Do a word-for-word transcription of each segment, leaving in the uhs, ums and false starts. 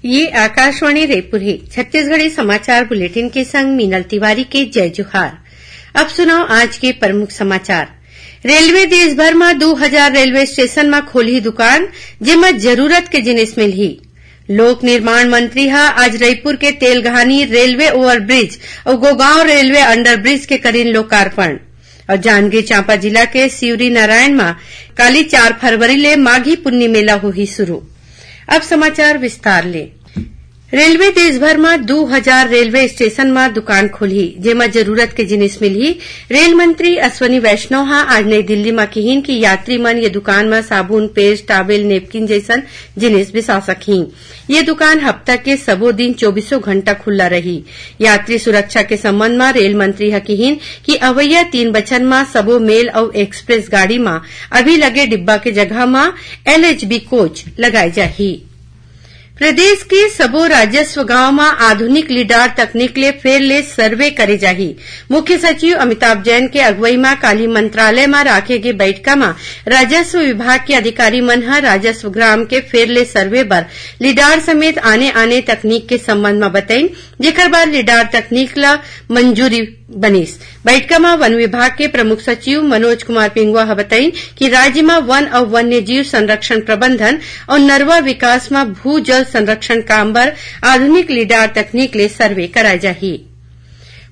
ये आकाशवाणी रायपुर हे। छत्तीसगढ़ी समाचार बुलेटिन के संग मीनल तिवारी के जय जोहार। अब सुनव आज के प्रमुख समाचार। रेलवे देश भर म दू हजार रेलवे स्टेशन म खोलही दुकान, जेमा जरूरत के जिनिस मिलही। लोक निर्माण मंत्री ह आज रईपुर के तेलघानी रेलवे ओवरब्रिज अउ गोगांव रेलवे अंडरब्रिज के करिन लोकार्पण। अउ जांजगीर चांपा जिला के शिवरीनारायण म काली चार फरवरी ले माघी पुन्नी मेला होही शुरू। अब समाचार विस्तार ले। रेलवे देश भर म दू हजार रेलवे स्टेशन म दुकान खुलही, जेमा जरूरत के जिनिस मिलही। रेल मंत्री अश्विनी वैष्णव ह आज नई दिल्ली म किहीन कि यात्री मन ये दुकान म साबुन, पेस्ट, टॉवेल, नेपकिन जइसन जिनिस बिसा सकही। ये दुकान हफ्ता के सबो दिन चौबीसों घंटा खुल्ला रही। यात्री सुरक्षा के संबंध म रेल मंत्री ह किहीन कि अवइया तीन बछर म सबो मेल अउ एक्सप्रेस गाड़ी म अभी लगे डिब्बा के जगह म एलएचबी कोच लगाए जाही। प्रदेश के सबो राजस्व गांव म आधुनिक लीडार तकनीक ले फेर ले सर्वे करे जाही। मुख्य सचिव अमिताभ जैन के अगुवई म काली मंत्रालय म राखे गे बइठका म राजस्व विभाग के अधिकारी मन ह राजस्व ग्राम के फेर ले सर्वे बर लीडार समेत आने-आने तकनीक के संबंध म बतइन, जेकर बाद लीडार तकनीक ल मंजूरी बनिस। बइठका म वन विभाग के प्रमुख सचिव मनोज कुमार पिंगुआ ह बतइन कि राज्य म वन अउ वन्य जीव संरक्षण प्रबंधन अउ नरवा विकास म भू जल संरक्षण काम बर आधुनिक लीडार तकनीक ले सर्वे कराए जाही।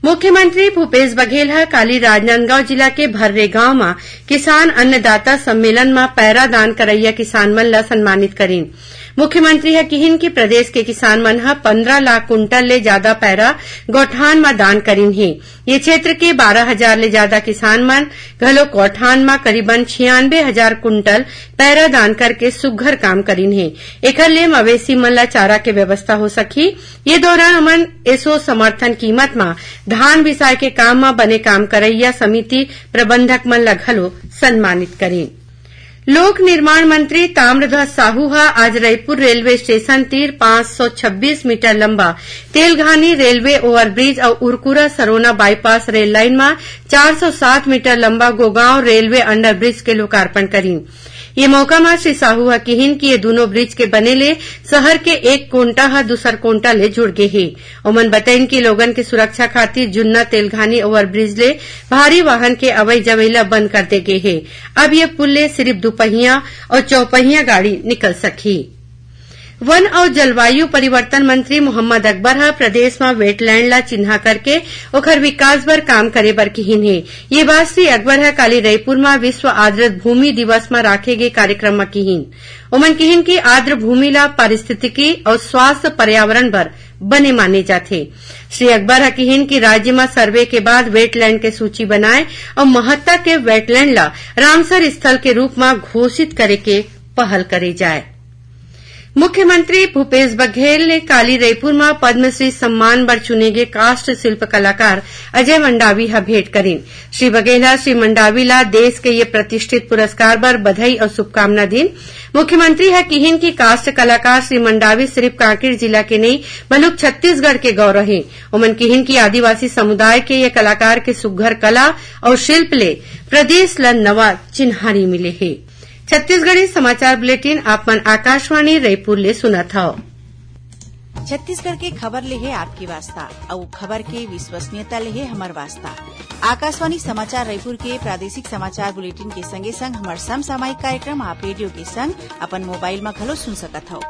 मुख्यमंत्री भूपेश बघेल ह काली राजनांदगांव जिला के भर्रे गांव म किसान अन्नदाता सम्मेलन म पैरा दान करइया किसान मन ल सम्मानित करिन। मुख्यमंत्री ह किहीन कि प्रदेश के किसान मन ह पंद्रह लाख कुंटल ले जादा पैरा गौठान म दान करिन हे। ये क्षेत्र के बारह हजार ले जादा किसान मन घलो गौठान म करीबन छियानबे हजार कुंटल पैरा दान करके सुग्घर काम करिन हे। एखर ले मवेशी मन ल चारा के व्यवस्था हो सकही। ये दौरान ओमन एसो समर्थन कीमत म धान बिसाए के काम म बने काम करइया समिति प्रबंधक मन ल घलो सम्मानित करिन। लोक निर्माण मंत्री ताम्रध्वज साहू ह आज रईपुर रेलवे स्टेशन तीर पाँच सौ छब्बीस मीटर लंबा तेलघानी रेलवे ओवरब्रिज अउ Urkura Sarona bypass rail line म चार सौ सात मीटर लंबा गोगांव रेलवे अंडरब्रिज के लोकार्पण करिन। ये मौका म श्री साहू ह किहीन कि ये दूनों ब्रिज के बने ले शहर के एक कोंटा ह दूसर कोंटा ले जुड़ गे हे। ओमन बतइन कि लोगन के सुरक्षा खातिर जुन्ना तेलघानी ओवरब्रिज ले भारी वाहन के अवई जवई ल बंद कर दे गे हे। अब ये पुल ले सिरिफ दुपहिया अउ चौपहिया गाड़ी निकल सकही। वन अउ जलवायु परिवर्तन मंत्री मोहम्मद अकबर ह प्रदेश म वेटलैंड ल चिन्हा करके ओखर विकास बर काम करे बर किहीन हे। ये बात श्री अकबर ह काली रईपुर म विश्व आर्द्र भूमि दिवस म राखे गे कार्यक्रम म किहीन। ओमन किहीन कि आर्द्र भूमि ल पारिस्थितिकी अउ स्वास्थ्य पर्यावरण बर बने माने जाथे। श्री अकबर ह किहीन कि राज्य म सर्वे के बाद वेटलैंड के सूची बनाए अउ महत्ता के वेटलैंड ल रामसर स्थल के रूप म घोषित करे के पहल करे जाए। मुख्यमंत्री भूपेश बघेल ने काली रईपुर म पद्मश्री सम्मान बर चुने गे काष्ठ शिल्प कलाकार अजय मंडावी ह भेंट करिन। श्री बघेल ह श्री मंडावी ला देश के ये प्रतिष्ठित पुरस्कार बर बधाई अउ शुभकामना दीन। मुख्यमंत्री ह किहीन कि काष्ठ कलाकार श्री मंडावी सिरिफ कांकेर जिला के नइ, बलुक छत्तीसगढ़ के गौरव हे। ओमन किहीन कि आदिवासी समुदाय के ये कलाकार के सुघ्घर कला अउ शिल्प ले प्रदेश ल नवा चिन्हारी मिले हे। छत्तीसगढ़ी समाचार बुलेटिन आप मन आकाशवाणी रईपुर ले सुनत हव। छत्तीसगढ़ के खबर ले हे आपके वास्ता, अउ खबर के विश्वसनीयता ले हे हमर वास्ता। आकाशवाणी समाचार रईपुर के प्रादेशिक समाचार बुलेटिन के संगे संग हमर समसामयिक कार्यक्रम आप रेडियो के संग अपन मोबाइल म घलो सुन सकत हव।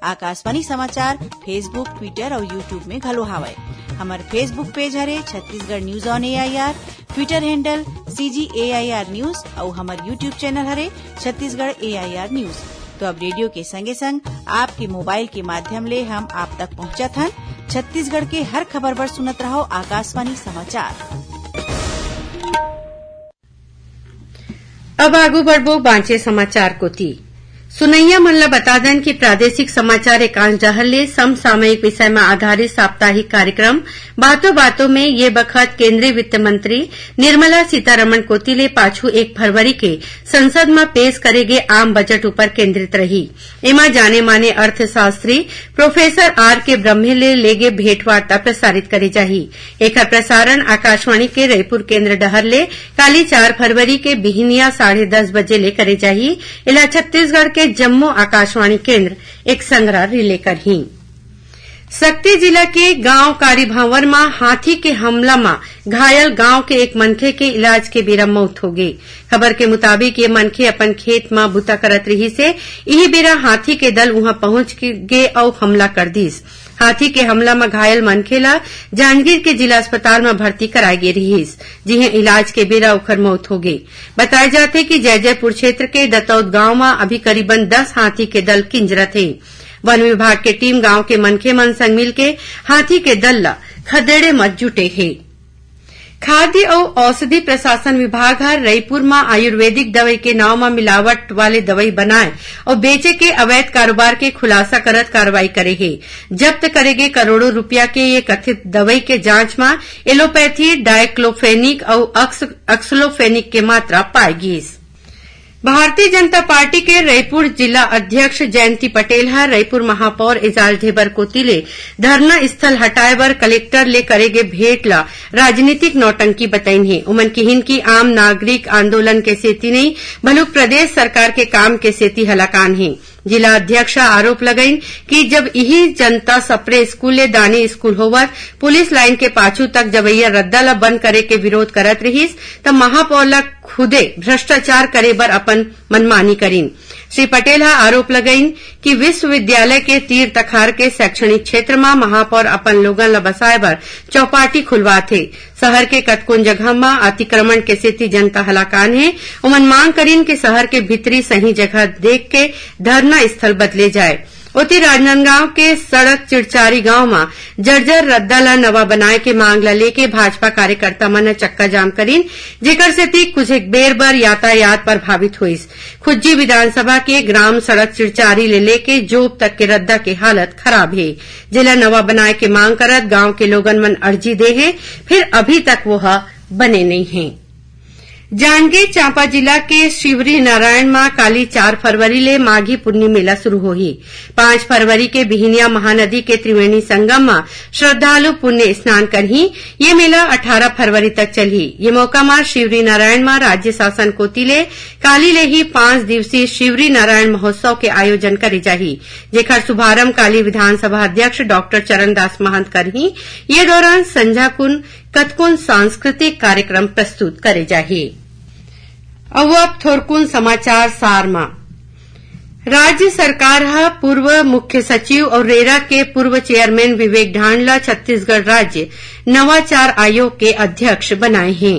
आकाशवाणी समाचार Facebook, Twitter अउ YouTube में घलो हावय। हमर Facebook पेज हरे Chhattisgarh news on AIR, Twitter handle CG AIR news अउ हमर YouTube चैनल हरे छत्तीसगढ़ एआईआर न्यूज। तो अब रेडियो के संगे संग आपके मोबाइल के माध्यम ले हम आप तक पहुंचत हन। छत्तीसगढ़ के हर खबर बर सुनत रहव आकाशवाणी समाचार। अब आगू बढ़बो बांचे समाचार कोति। सुनइया मन ल बता दन कि प्रादेशिक समाचार एकांश डहर ले समसामयिक विषय म आधारित साप्ताहिक कार्यक्रम बातों बातों में ये बखत केंद्रीय वित्त मंत्री निर्मला सीतारमण कोति ले पाछू एक फरवरी के संसद म पेश करे गे आम बजट ऊपर केंद्रित रही। एमा जाने माने अर्थशास्त्री प्रोफेसर आर के ब्रह्मे ले लेगे भेंटवार्ता प्रसारित करे जाही। एखर प्रसारण आकाशवाणी के रईपुर केंद्र डहर ले काली चार फरवरी के बिहिनिया साढ़े दस बजे ले करे जाही। एला छत्तीसगढ़ के जम्मो आकाशवाणी केंद्र एक संघरा रिले करही। सक्ती जिला के गांव कारीभांवर म हाथी के हमला म घायल गांव के एक मनखे के इलाज के बेरा मौत हो गे। खबर के मुताबिक, ये मनखे अपन खेत म बूता करत रिहिस हे। इही बेरा हाथी के दल उहां पहुंच गे अउ हमला कर दिस। हाथी के हमला म घायल मनखे ल जांजगीर के जिला अस्पताल म भर्ती कराए गे रिहिस, जिहें इलाज के बेरा ओखर मौत हो गे। बताए जाथे कि जयजयपुर क्षेत्र के दतौद गांव म अभी करीबन दस हाथी के दल किंजरत हे। वन विभाग के टीम गांव के मनखे मन संग मिलके हाथी के दल ल खदेड़े म जुटे हे। खाद्य अउ औषधि प्रशासन विभाग ह रईपुर म आयुर्वेदिक दवई के नाव म मिलावट वाले दवई बनाए अउ बेचे के अवैध कारोबार के खुलासा करत कार्रवाई करे हे। जब्त करे गे करोड़ों रुपया के ये कथित दवई के जांच म एलोपैथी, डायक्लोफेनिक अउ अक्स-, अक्सलोफेनिक के मात्रा पाए गिस। भारतीय जनता पार्टी के रईपुर जिला अध्यक्ष जयंती पटेल ह रईपुर महापौर एजाज ढेबर कोति ले धरना स्थल हटाए बर कलेक्टर ले करे गे भेंट ल राजनीतिक नौटंकी बतइन हे। उमन किहिन कि आम नागरिक आंदोलन के सेती नइ, बलुक प्रदेश सरकार के काम के सेती हलाकान हे। जिला अध्यक्ष ह आरोप लगाइन कि जब इही जनता सप्रे स्कूल ले दानी स्कूल होवत पुलिस लाइन के पाछू तक जवइया रद्दा ल बंद करे के विरोध करत रिहिस, त महापौर ल खुदे भ्रष्टाचार करे बर अपन मनमानी करिन। श्री पटेल ह आरोप लगाइन कि विश्वविद्यालय के तीर तखार के शैक्षणिक क्षेत्र म महापौर अपन लोगन ल बसाए बर चौपाटी खुलवाथे। शहर के कतकोन जगह म अतिक्रमण के सेती जनता हलाकान हे। ओमन मांग करिन कि शहर के भीतरी सही जगह देख के धरना स्थल बदले जाए। ओती राजनांदगांव के सड़क चिड़चारी गांव म जर्जर रद्दा ल नवा बनाए के मांग ल लेके भाजपा कार्यकर्ता मन ह चक्का जाम करिन, जेकर सेती कुछ एक बेर बर यातायात प्रभावित होइस। खुज्जी विधानसभा के ग्राम सड़क चिड़चारी ले लेके जोब तक के रद्दा के हालत खराब हे, जेला नवा बनाए के मांग करत गांव के लोगन मन अर्जी दे हे, फिर अभी तक वो ह बने नइ हे। जांजगीर चांपा जिला के शिवरी नारायण म काली चार फरवरी ले माघी पुन्नी मेला शुरू होही। पांच फरवरी के बिहिनिया महानदी के त्रिवेणी संगम म श्रद्धालु पुण्य स्नान करही। ये मेला अठारह फरवरी तक चलही। ये मौका म शिवरी नारायण म राज्य शासन कोति ले काली ले ही पांच दिवसीय शिवरी नारायण महोत्सव के आयोजन करे जाही, जेखर शुभारंभ काली विधानसभा अध्यक्ष डॉक्टर चरणदास महंत करही। ये दौरान संझा कुन कतकोन सांस्कृतिक कार्यक्रम प्रस्तुत करे जाही। अउ अब थोरकुन समाचार सार म। राज्य सरकार ह पूर्व मुख्य सचिव अउ रेरा के पूर्व चेयरमैन विवेक ढांड ल छत्तीसगढ़ राज्य नवाचार आयोग के अध्यक्ष बनाए हे।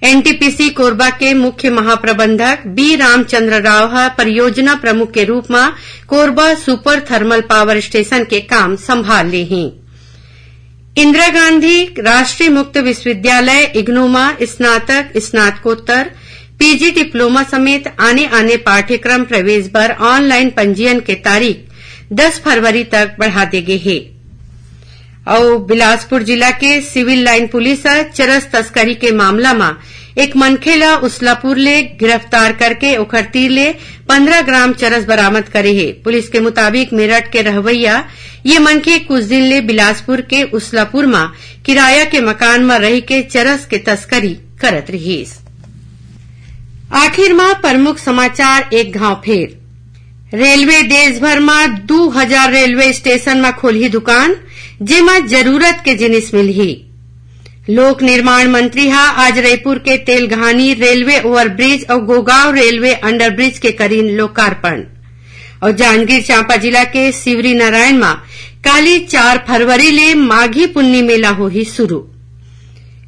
एनटीपीसी कोरबा के मुख्य महाप्रबंधक बी रामचंद्र राव ह परियोजना प्रमुख के रूप म Korba super thermal power station के काम संभाल ले हे। इंदिरा गांधी राष्ट्रीय मुक्त विश्वविद्यालय, इग्नू म स्नातक, स्नातकोत्तर, पीजी डिप्लोमा समेत आने-आने पाठ्यक्रम प्रवेश बर ऑनलाइन पंजीयन के तारीख दस फरवरी तक बढ़ा दे गे हे। अउ बिलासपुर जिला के सिविल लाइन पुलिस ह चरस तस्करी के मामला म एक मनखे ल उसलापुर ले गिरफ्तार करके ओखर तीर ले पंद्रह ग्राम चरस बरामद करे हे। पुलिस के मुताबिक मेरठ के रहवइया ये मनखे कुछ दिन ले बिलासपुर के उसलापुर म किराया के मकान म रहि के चरस के तस्करी करत रिहिस। आखिर म प्रमुख समाचार एक घाव फेर। रेलवे देश भर म दू हजार रेलवे स्टेशन म खोलही दुकान, जेमा जरूरत के जिनिस मिलही। लोक निर्माण मंत्री ह आज रईपुर के तेलघानी रेलवे ओवरब्रिज अउ गोगांव रेलवे अंडरब्रिज के करीन लोकार्पण। अउ जांजगीर चांपा जिला के सिवरी नारायण म काली चार फरवरी ले माघी पुन्नी मेला होही शुरू।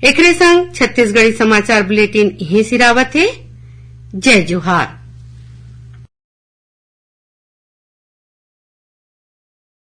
एकरे संग छत्तीसगढ़ी समाचार बुलेटिन इहें सिरावत हे। जय जोहार।